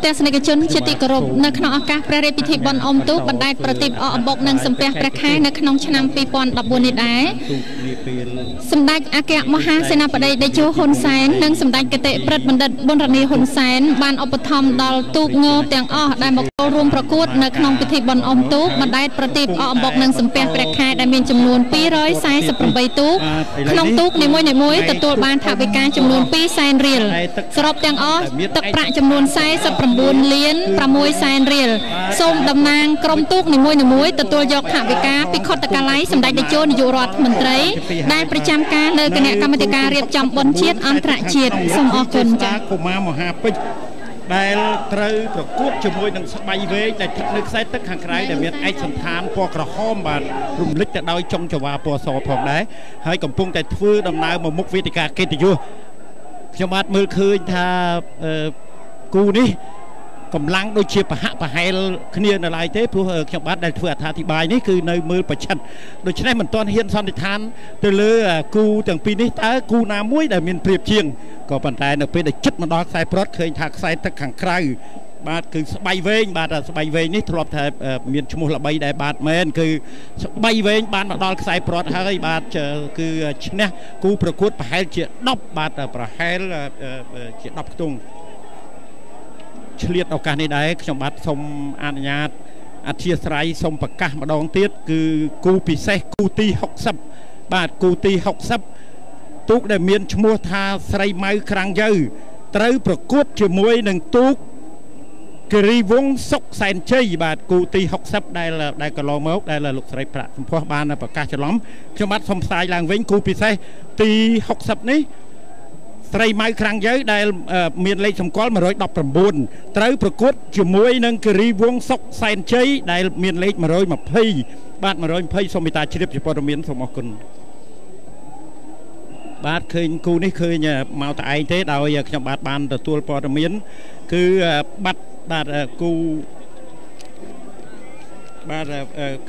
ទស្សនិកជនជាទីគោរពនៅក្នុងឱកាសព្រះរាជពិធីបុណ្យអុំទូកបណ្ដែតប្រទីបអកអំបុកនិងសំពះព្រះខែនៅក្នុងឆ្នាំ2014នេះដែរសម្ដេចអគ្គមហាសេនាបតីតេជោហ៊ុនសែននិងសម្ដេចគតិព្រឹទ្ធបណ្ឌិតប៊ុនរ៉ានីហ៊ុនសែនបានឧបត្ថម្ភដល់ទូកងទាំងអស់ដែលមកចូលរួមប្រកួតនៅក្នុងពិធីបុណ្យអុំទូកបណ្ដែតប្រទីបអកអំបុកនិងសំពះព្រះខែដែលមានចំនួន248ទូកក្នុងទូកនីមួយៗទទួលបានថវិកាចំនួន2សែនរៀលសរុបទាំងអស់ទឹកប្រាក់ចំនួន49លាន6សែនរៀលសូមតំណាងក្រុមទូកនីមួយៗទទួលយកថវិកាពីខុទ្ទកាល័យសម្ដេចតេជោនាយករដ្ឋមន្ត្រីដែលប្រចាំការនៅគណៈកម្មាធិការរៀបចំបុណ្យជាតិអន្តរជាតិសូមអរគុណចា៎កុមារមហាពេជ្រដែលត្រូវប្រកួតជាមួយនឹងស្បៃវែងដែលស្ថិតនៅខ្សែទឹកខាងក្រៅដែលមានឯកសណ្ឋានពណ៌ក្រហមបាទរំលេចទៅដោយចុងចង្វាពណ៌សផងដែរហើយកំពុងតែធ្វើដំណើរមកមុខវេទិកាកិត្តិយសខ្ញុំបាទមើលឃើញថាគូនេះកម្លាំងដូចជាប្រហាក់ប្រហែលគ្នានៅឡើយទេព្រោះខ្ញុំបាទដែលធ្វើអត្ថាធិប្បាយនេះគឺនៅមើលប្រឆិតដូច្នេះមិនទាន់ហ៊ានសន្និដ្ឋានទៅលើគូទាំងពីរនេះតើគូណាមួយដែលមានប្រៀបជាងក៏ប៉ុន្តែនៅពេលដែលចិត្តមកដល់ខ្សែប្រត់ឃើញថាខ្សែទឹកខាងក្រៅបាទគឺស្បៃវែងបាទស្បៃវែងនេះធ្លាប់ថាមានឈ្មោះល្បីដែរបាទមែនគឺស្បៃវែងបានមកដល់ខ្សែប្រត់ហើយបាទគឺឈ្នះគូប្រកួតប្រហែលជា10បាទប្រហែលជា10ខ្ទង់ឆ្លៀតឱកាសនេះដែរខ្ញុំបាទសូមអនុញ្ញាតអធិស្ឋានសូមប្រកាសម្ដងទៀតគឺគូពិសេសគូទី60បាទគូទី60ទូកដែលមានឈ្មោះថាស្រីម៉ៅក្រាំងយើត្រូវប្រកួតជាមួយនឹងទូកគិរីវង្សសុកសែនជ័យបាទគូទី60ដែលកន្លងមកដែលលោកស្រីប្រាក់សម្ផស្សបានប្រកាសច្រឡំខ្ញុំបាទសូមផ្សាយឡើងវិញគូពិសេសទី60នេះស្រីម៉ៅក្រាំងយើដែលមានលេខសម្គាល់119ត្រូវប្រកួតជាមួយនឹងគិរីវង្សសុកសែនជ័យដែលមានលេខ120បាទ120សូមមេត្តាជ្រាបជាព័ត៌មានសូមអរគុណបាទឃើញគូនេះឃើញមកតែឯងទេដោយខ្ញុំបាទបានទទួលព័ត៌មានគឺបាត់បាទគូបាទ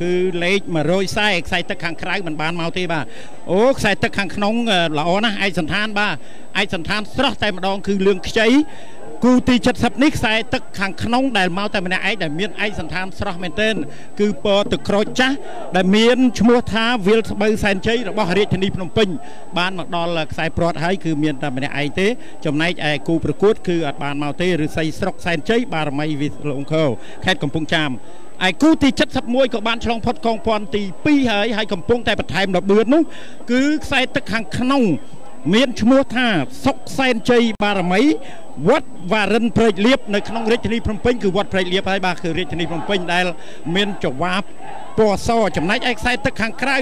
គឺលេខ140ខ្សែទឹកខាងក្រៅមិនបានមកទេបាទអូខ្សែទឹកខាងក្នុងល្អណាស់ឯកសណ្ឋានបាទឯកសណ្ឋានស្រស់តែម្ដងគឺលឿងខ្ចីគូទី70នេះខ្សែទឹកខាងក្នុងដែលមកតែម្នាក់ឯងដែលមានឯកសណ្ឋានស្រស់មែនទែនគឺពណ៌ទឹកក្រូចចាស់ដែលមានឈ្មោះថាវិលស្បូវសែនជ័យរបស់រាជធានីភ្នំពេញបានមកដល់ខ្សែប្រត់ហើយគឺមានតែម្នាក់ឯងទេចំណែកឯគូប្រកួតគឺអត់បានមកទេឫស្សីស្រុកសែនជ័យបារមីវិលអង្គរខេត្តកំពង់ចាមឯគូទី71ក៏បានឆ្លងផុតកងពាន់ទី2ហើយកំពុងតែបន្ថែមរបឿននោះគឺខ្សែទឹកខាងក្នុងមានឈ្មោះថាសុកសែនជ័យបារមីវត្តវារិនព្រែកលៀបនៅក្នុងរាជធានីភ្នំពេញគឺវត្តព្រែកលៀបហើយបាទគឺរាជធានីភ្នំពេញដែលមានចង្វាពណ៌សចំណែកឯខ្សែទឹកខាងក្រៅ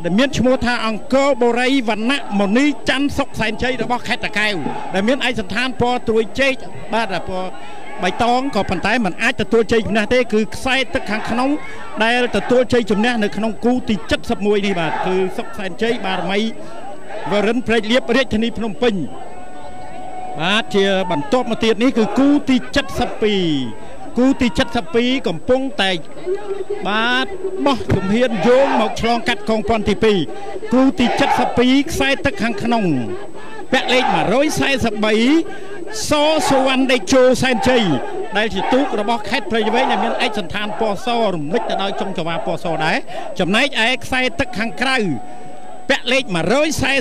ដែលមានឈ្មោះថាអង្គរបូរីវណ្ណៈមនីច័ន្ទសុកសែនជ័យរបស់ខេត្តតាកែវដែលមានឯកសណ្ឋានពណ៌ត្រួយចេកបាទពណ៌បៃតងក៏ប៉ុន្តែมันអាចទទួលជ័យជំនះទេគឺខ្សែទឹកខាងក្នុងដែលទទួលជ័យជំនះនៅក្នុងគូទី71នេះបាទគឺសុកសែនជ័យបារមីវរិនព្រែកលៀបរាជធានីភ្នំពេញបាទជាបន្ទាប់មកទៀតនេះគឺគូទី72គូទី72កំពុងតែបាទបោះជំហានយោងមកឆ្លងកាត់កងពាន់ទី2គូទី72ខ្សែទឹកខាងក្នុងពាក់លេខ143សសុវណ្ណតេជោសែនជ័យដែលជាទូករបស់ខេត្តព្រៃវែងដែលមានឯកសណ្ឋានពណ៌សរំលេចទៅដោយចុងចង្វាពណ៌សដែរចំណែកឯខ្សែទឹកខាងក្រៅពាក់លេខ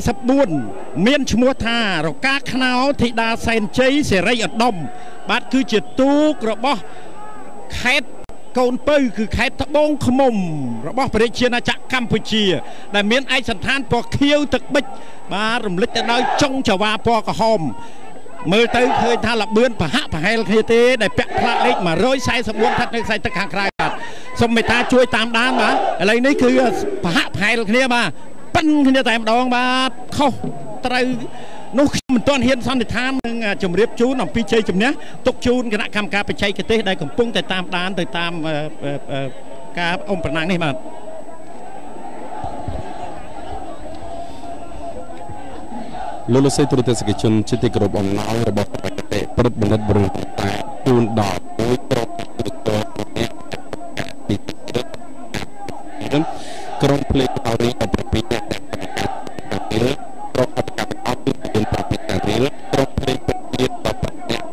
144មានឈ្មោះថារកាខ្នោធីតាសែនជ័យសេរីឧត្តមបាទគឺជាទូករបស់ខេត្តកូនពៅគឺខេត្តត្បូងឃ្មុំរបស់ប្រជាណាចក្រកម្ពុជាដែលមានឯកសណ្ឋានពណ៌ខៀវទឹកប៊ិចបាទរំលេចទៅដោយចុងចង្វាពណ៌ក្រហមមើលទៅឃើញថាលបឿនប្រហាក់ប្រហែលគ្នាទេដែលពាក់ផ្លាកលេខ144ស្ថិតនៅខ្សែទឹកខាងក្រៅបាទសូមមេត្តាជួយតាមដានបាទឥឡូវនេះគឺប្រហាក់ប្រហែលគ្នាបាទប៉ិនគ្នាតែម្ដងបាទខុសត្រូវនោះខ្ញុំមិនទាន់ហ៊ានសន្និដ្ឋាននឹងជម្រាបជូនអំពីជ័យជំនះទុកជូនគណៈកម្មការបច្ចេកទេសដែលកំពុងតែតាមដានទៅតាមការអុំប្រណាំងនេះបាទលោកលោកស្រីទូរទស្សនិកជនជាទីគោរពអំណោយរបស់ប្រតិព្រឹទ្ធបណ្ឌិតបរិយាតាជូនដល់មួយក្រុមទូទៅអ្នកទីក្រុមភ្លេងអរិយ17អ្នកដែលប្រកាសរៀលក្រុមអបកម្មអត់គឺមាន7រៀលក្រុមភ្លេងពជាតិ17អ្នក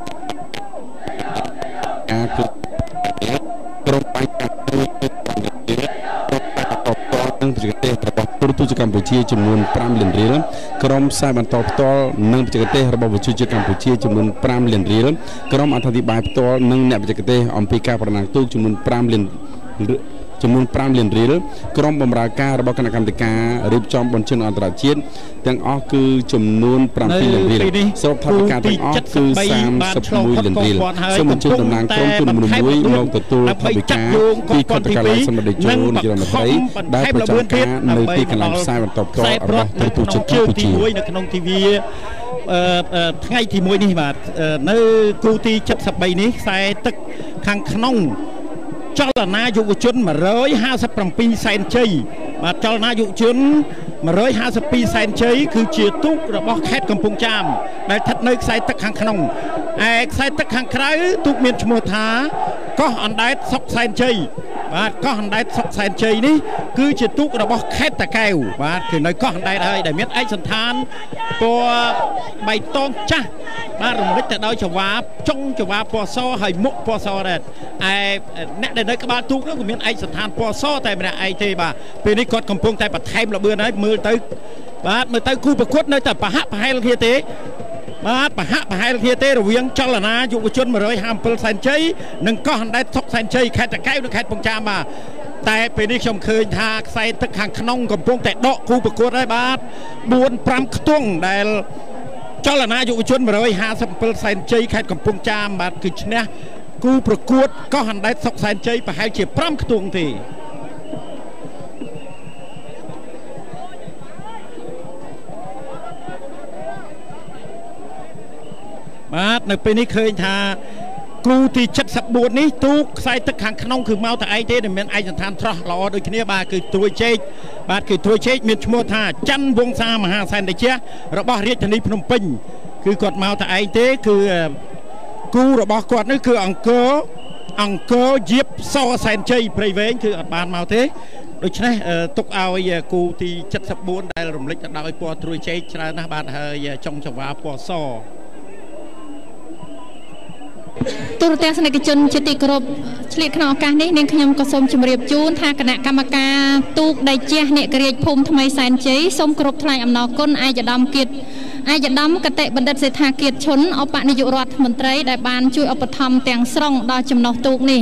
និងបច្ចេកទេសរបស់ទូរទស្សន៍កម្ពុជាចំនួន5លានរៀលក្រុមផ្សាយបន្តផ្ទាល់និងបច្ចេកទេសរបស់វិទ្យុជាតិកម្ពុជាចំនួន5លានរៀលក្រុមអត្ថាធិប្បាយផ្ទាល់និងអ្នកបច្ចេកទេសអំពីការប្រណាំងទូកចំនួន5លានចំនួន5លានរៀលក្រុមបម្រើការរបស់គណៈកម្មាធិការរៀបចំបញ្ជូនអន្តរជាតិទាំងអស់គឺចំនួន7លានរៀលសរុបថវិកាទាំងអស់គឺ31លានរៀលសូមអញ្ជើញតំណាងក្រុមទូនមួយមកទទួលថវិកាពីខុទ្ទកាល័យសម្ដេចជូននាយករដ្ឋមន្ត្រីដែលប្រចាំការនៅទីកន្លែងផ្សាយបន្តផ្ទាល់របស់ទូរទស្សន៍ជាតិកម្ពុជានៅក្នុងទិវាថ្ងៃទី1នេះបាទនៅគូទី73នេះខ្សែទឹកខាងក្នុងចលនាយុវជន157សែនជ័យបាទចលនាយុវជន152សែនជ័យគឺជាទូករបស់ខេត្តកំពង់ចាមដែលស្ថិតនៅខ្សែទឹកខាងក្នុងឯខ្សែទឹកខាងក្រៅទូកមានឈ្មោះថាកោះអណ្ដែតសុកសែនជ័យបាទកោះអណ្ដែតសុកសែនជ័យនេះគឺជាទូករបស់ខេត្តតាកែវបាទគឺនៅកោះអណ្ដែតហើយដែលមានឯកសណ្ឋានពណ៌បៃតងចាស់បាទរំលេចទៅដោយចវាចុងចវាពណ៌សហើយមុខពណ៌សដែរឯអ្នកដែលនៅក្បាលទូកនោះក៏មានឯកសណ្ឋានពណ៌សតែម្នាក់ឯងទេបាទពេលនេះគាត់កំពុងតែបន្ថែមល្បឿនហើយមើលទៅបាទមើលទៅគូប្រកួតនៅតែប្រហាក់ប្រហែលគ្នាទេបាទប្រហាក់ប្រហែលគ្នាទេរវាងចលនាយុវជន157សែនជ័យនិងកោះអណ្ដែតសុកសែនជ័យខេត្តតាកែវនិងខេត្តកំពង់ចាមបាទតែពេលនេះខ្ញុំឃើញថាខ្សែទឹកខាងក្នុងកំពុងតែដកគូប្រកួតហើយបាទ4 5ខ្ទង់ដែលចលនាយុវជន157សែនជ័យខេត្តកំពង់ចាមបាទគឺឈ្នះគូប្រកួតកោះអណ្ដែតសុកសែនជ័យប្រហែលជា5ខ្ទង់ទេបាទនៅពេលនេះឃើញថាគូទី74នេះទូកខ្សែទឹកខាងក្នុងគឺមកតែឯងទេដែលមានឯកសណ្ឋានត្រោះល្អដូចគ្នាបាទគឺត្រួយជែកបាទគឺត្រួយជែកមានឈ្មោះថាច័ន្ទវង្សាមហាសែនតេជៈរបស់រាជធានីភ្នំពេញគឺគាត់មកតែឯងទេគឺគូរបស់គាត់នេះគឺអង្គរយៀបសសែនជ័យព្រៃវែងគឺអត់បានមកទេដូច្នេះទុកឲ្យគូទី74ដែលរំលេចទៅដោយពណ៌ត្រួយជែកច្រើនណាស់បាទហើយចុងចង្វាពណ៌សទូរទស្សនិកជនជាទីគោរពឆ្លៀតក្នុងឱកាសនេះនាងខ្ញុំក៏សូមជម្រាបជូនថាគណៈកម្មការទូកដីជះអ្នករាជភូមិថ្មីសែនជ័យសូមគោរពថ្លែងអំណរគុណឯកឧត្តមគតិបណ្ឌិតសេដ្ឋាគៀតឈុនឧបនាយករដ្ឋមន្ត្រីដែលបានជួយឧបត្ថម្ភទាំងស្រុងដល់ចំណុះទូកនេះ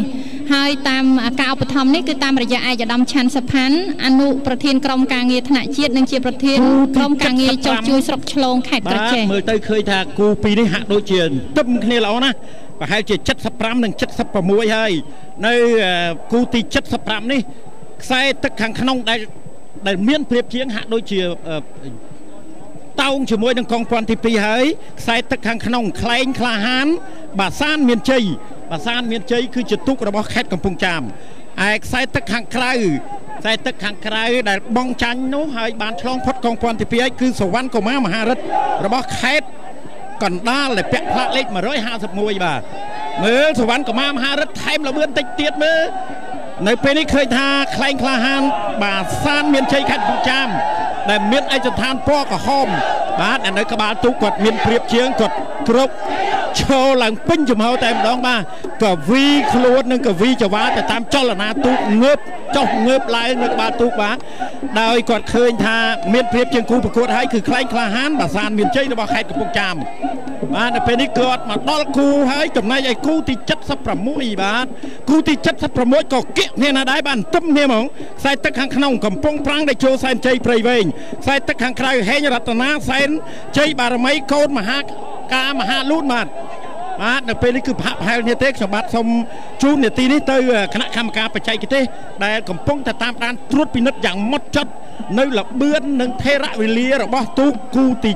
ហើយតាមការឧបត្ថម្ភនេះគឺតាមរយៈឯកឧត្តមឆាន់សុផាន់អនុប្រធានក្រុមការងារថ្នាក់ជាតិនិងជាប្រធានក្រុមការងារចុះជួយស្រុកឆ្លងខេត្តក្រចេះមើលទៅឃើញថាគូពីរនេះហាក់ដូចជាទឹមគ្នាល្អណាស់ប្រហែលជា75និង76ហើយនៅគូទី75នេះខ្សែទឹកខាងក្នុងដែលមានប្រៀបជាងហាក់ដូចជាតោងជាមួយនឹងកងពាន់ទី2ហើយខ្សែទឹកខាងក្នុងក្លែងក្លាហានបាសានមានជ័យបាសានមានជ័យគឺជាទូករបស់ខេត្តកំពង់ចាមឯខ្សែទឹកខាងក្រៅខ្សែទឹកខាងក្រៅដែលបងចាញ់នោះហើយបានឆ្លងផុតកងពាន់ទី2ហើយគឺសវណ្ណកុមារមហារិទ្ធរបស់ខេត្តកណ្ដាលដែលពាក់ផ្លាកលេខ151បាទមើលសវណ្ណកុមារមហារិទ្ធថែមល្បឿនតិចទៀតមើលនៅពេលនេះឃើញថាក្លែងក្លាហានបាសានមានជ័យខេត្តកំពង់ចាមដែលមានឯកសណ្ឋានពណ៌ក្រហមបាទនៅក្បាលទូកគាត់មានប្រៀបជាងគាត់គ្រប់ឈរឡើងពេញចំហតែម្ដងបាទកវីខ្លួននិងកវីចវាទៅតាមចលនាទូកងើបចុះងើបឡើងនៅក្បាលទូកបាទដោយគាត់ឃើញថាមានប្រៀបជាងគូប្រកួតហើយគឺក្លែងក្លាហានបាសានមានជ័យរបស់ខេត្តកំពង់ចាមបាទនៅពេលនេះគាត់មកដល់គូហើយចំណែកឯគូទី76បាទគូទី76ក៏គៀកគ្នាណាដែរបាទទឹមគ្នាហ្មងខ្សែទឹកខាងក្នុងកំពង់ប្រាំងដែលចូលសែនជ័យព្រៃវែងខ្សែទឹកខាងក្រៅហេងរតនាសែនជ័យបារមីកូនមហាការមហាលូនបាទបាទនៅពេលនេះគឺប្រហាក់ប្រហែលគ្នាទេខ្ញុំបាទសូមជូននាទីនេះទៅគណៈកម្មការបច្ចេកទេសដែលកំពុងតែតាមដានត្រួតពិនិត្យយ៉ាងម៉ត់ចត់នៅល្បឿននិងថេរវេលារបស់ទូកគូទី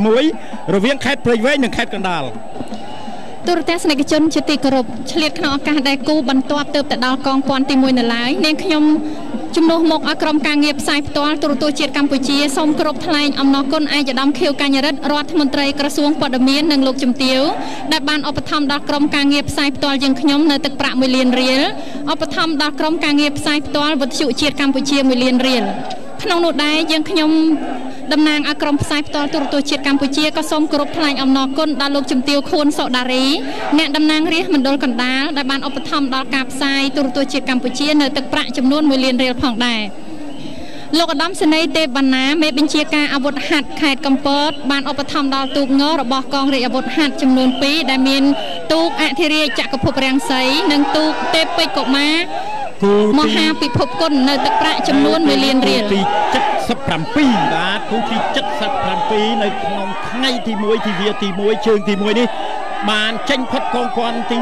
76រវាងខេត្តព្រៃវែងនិងខេត្តកណ្ដាលទូរទស្សនិកជនជាទីគោរពឆ្លៀតក្នុងឱកាសដែលគូបន្ទាប់ទៅដល់កងពាន់ទី1នៅឡើយនាងខ្ញុំជំនួសមកឲ្យក្រុមការងារផ្សាយផ្ទាល់ទូរទស្សន៍ជាតិកម្ពុជាសូមគោរពថ្លែងអំណរគុណឯកឧត្តមខៀវកញ្ញរិទ្ធរដ្ឋមន្ត្រីក្រសួងព័ត៌មាននិងលោកជំទាវដែលបានឧបត្ថម្ភដល់ក្រុមការងារផ្សាយផ្ទាល់យើងខ្ញុំនៅទឹកប្រាក់1លានរៀលឧបត្ថម្ភដល់ក្រុមការងារផ្សាយផ្ទាល់វិទ្យុជាតិកម្ពុជាមួយលានរៀលក្នុងនោះដែរយើងខ្ញុំតំណាងឲ្យក្រុមផ្សាយផ្ទាល់ទូរទស្សន៍ជាតិកម្ពុជាក៏សូមគោរពថ្លែងអំណរគុណដល់លោកជំទាវខួនសូដារីអ្នកតំណាងរាស្ត្រមណ្ឌលកណ្ដាលដែលបានឧបត្ថម្ភដល់ការផ្សាយទូរទស្សន៍ជាតិកម្ពុជានៅទឹកប្រាក់ចំនួន1លានរៀលផងដែរ។ លោកឧត្តមសេនីយ៍ទេពបណ្ណាមេបញ្ជាការអាវុធហត្ថខេត្តកំពតបានឧបត្ថម្ភដល់ទូកងរបស់កងរាជអាវុធហត្ថចំនួន2ដែលមានទូកអធិរាជចក្រភពរាំងសីនិងទូកទេពពេជ្រកុមារមហាពិភពគុណនៅទឹកប្រាក់ចំនួន1លានរៀលទី77បាទគូទី77នៅក្នុងថ្ងៃទី1ទិវាទី1ជើងទី1នេះបានចេញផុតកងពាន់ទី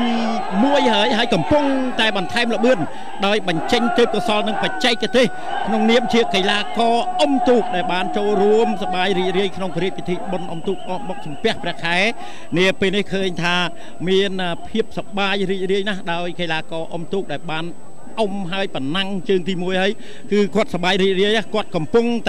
1ហើយកំពុងតែបន្ថែមល្បឿនដោយបញ្ចេញទេពកោសលនិងបច្ចេកទេសក្នុងនាមជាកីឡាករអុំទូកដែលបានចូលរួមសប្បាយរីករាយក្នុងព្រះរាជពិធីបុណ្យអុំទូកអកបុកសំពះព្រះខែនាពេលនេះឃើញថាមានភាពសប្បាយរីករាយណាស់ដោយកីឡាករអុំទូកដែលបានអុំហើយប៉ុណ្ណឹងជើងទី1ហើយគឺគាត់សប្បាយរីករាយគាត់កំពុងតែ